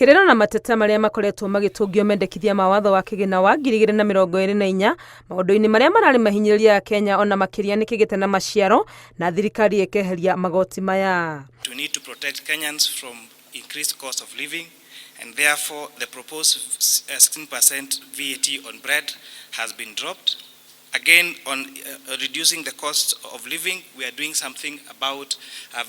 Kĩrĩro na mateta marĩa makoretwo magĩtũngio mendekithia ma watho wa kĩgĩna wa 2024 maũndũ-inĩ marĩa mararĩ mahinyĩrĩria Kenya ona makĩria nĩ kĩgĩte na maciaro na thirikari ĩkeheria magoti maya. We need to protect Kenyans from increased cost of living and therefore the proposed 16% VAT on bread has been dropped. Again, on reducing the cost of living, we are doing something about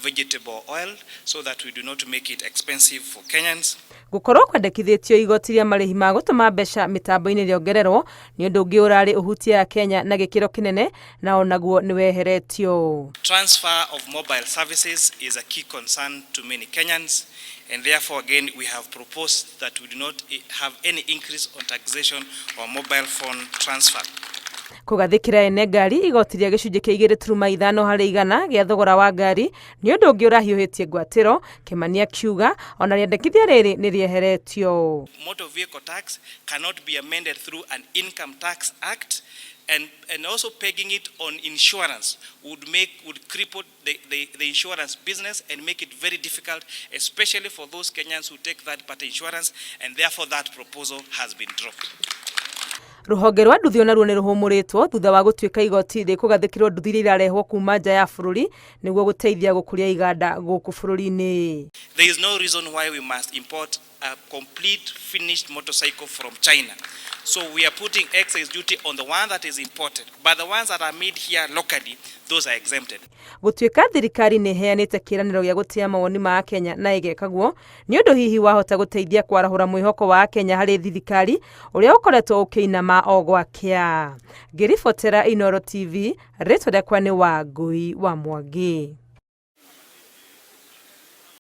vegetable oil so that we do not make it expensive for Kenyans. Gũkorwo kwendekithĩtio igoti rĩa marĩhi ma gũtũma mbeca mĩtambo-inĩ rĩongererwo nĩ ũndũ ũngĩ ũrarĩ ũhutie ya Kenya na gĩkĩro kĩnene na onaguo nĩ weheretio. Transfer of mobile services is a key concern to many Kenyans, and therefore again we have proposed that we do not have any increase on taxation on mobile phone transfer. Kũgathĩkĩra ene ngari igoti rĩa gĩcunjĩ kĩa 2.5 harĩ igana gĩa thogora wa ngari nĩ ũndũ ũngĩ ũrahiũhĩtie ngwatĩro. Kĩmani akiuga ona rĩendekithia rĩrĩ nĩ rĩeheretio. Motor vehicle tax cannot be amended through an income tax act, and also pegging it on insurance would cripple the insurance business and make it very difficult, especially for those Kenyans who take third party insurance, and therefore that proposal has been dropped. Rũhonge rwa nduthi onaruo nĩ rũhũmũrĩtwo thutha wa gũtuĩka igoti rĩkũgathĩkĩrwo nduthi iria irarehwo kuma nja ya bũrũri nĩguo gũteithia gũkũria iganda gũkũ bũrũri-inĩ. There is no reason why we must import a complete finished motorcycle from China. So we are putting excise duty on the one that is imported, but the ones that are made here locally, those are exempted. Gũtuĩka thirikari nĩ ĩheanĩte kĩĩranĩro gĩa gũtĩa mawoni ma Akenya na ĩgeka guo nĩ ũndũ hihi wahota gũteithia kwarahũra mwĩhoko wa Akenya harĩ thirikari ũrĩa ũkoretwo ũkĩinama o gwakĩa. Ngĩribotera Inooro TV, rĩtwa rĩakwa nĩ Wangui wa Mwangi.